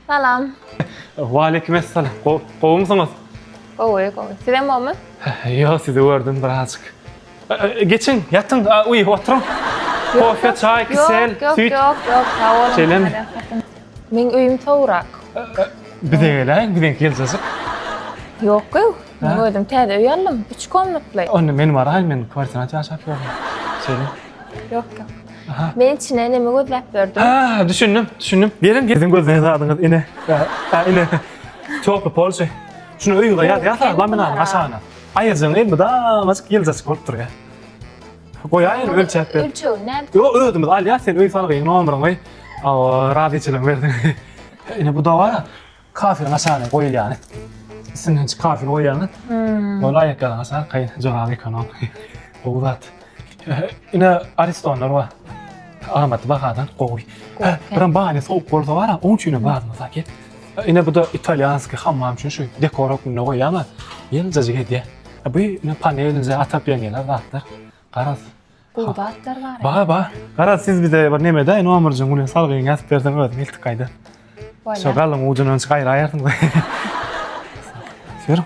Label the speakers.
Speaker 1: Salam.
Speaker 2: Waleýkim essalam. Gowumysyňyz?
Speaker 1: Gowy, gowy. Sizem gowumy?
Speaker 2: Ýok, sizi gördüm birazjyk. Geçiň, ýatyň, uý, oturyň. Kofe, çaý, kisel, süýt.
Speaker 1: Ýok, ýok, ýok, sag boluň.
Speaker 2: Şeýlemi?
Speaker 1: Meň öýüm sowrak.
Speaker 2: Bize geläýiň, biziňki ýyljajyk.
Speaker 1: Ýok, gyw. Men özüm täze öý aldym, üç komnatly.
Speaker 2: Onda men baraýyn, men kwartirant ýaşap ýörün. Şeýle.
Speaker 1: Ýok, ýok. Men içine neme gözläp ýördüm.
Speaker 2: Ha, düşündim, düşündim. Geliň, siziň gözleýän zadyňyz ine. Ha, ine. Toply polşy. Şuny öýüňize ýazýarsyňyz, laminatyň aşagyna. Aýajygyň elmydamajyk ýyljajyk bolup durýar. Goýaýyn, ölçäp ber.
Speaker 1: Ölçegini nädip?
Speaker 2: Ýok, özümiz alýas, sen öý salgyňy, nomeryňy, razyçylygyňy berseň. Ine bu da bar. Kafeliň aşagyna goýulýany. Üstünden çyk kafel goýýaňyz. Hmm. Ol aýakgabyň aşagy kyn, jogap ekonom. Gowy zat. Ine Aristonlar bar. Amatly bahadan gowy. Biram bany sowuk bolsa bar, oň üçin hem lazym zat. Ine bu da italýanskiý hammam üçin şu dekor hökmünde goýýaň. Ýyljajyk edýär. Bu ine panelje atopýanýalar zatlar. Garaz.
Speaker 1: Gowy zatlar bar.
Speaker 2: Ba ba. Garaz siz bize bir neme däý nomerjyň bilen salgyňy ýazyp berseň özüm eltip gaýdar.
Speaker 1: Bolýar.
Speaker 2: Şo galyň ujundan çykaýraýarsyň. Ýörüň.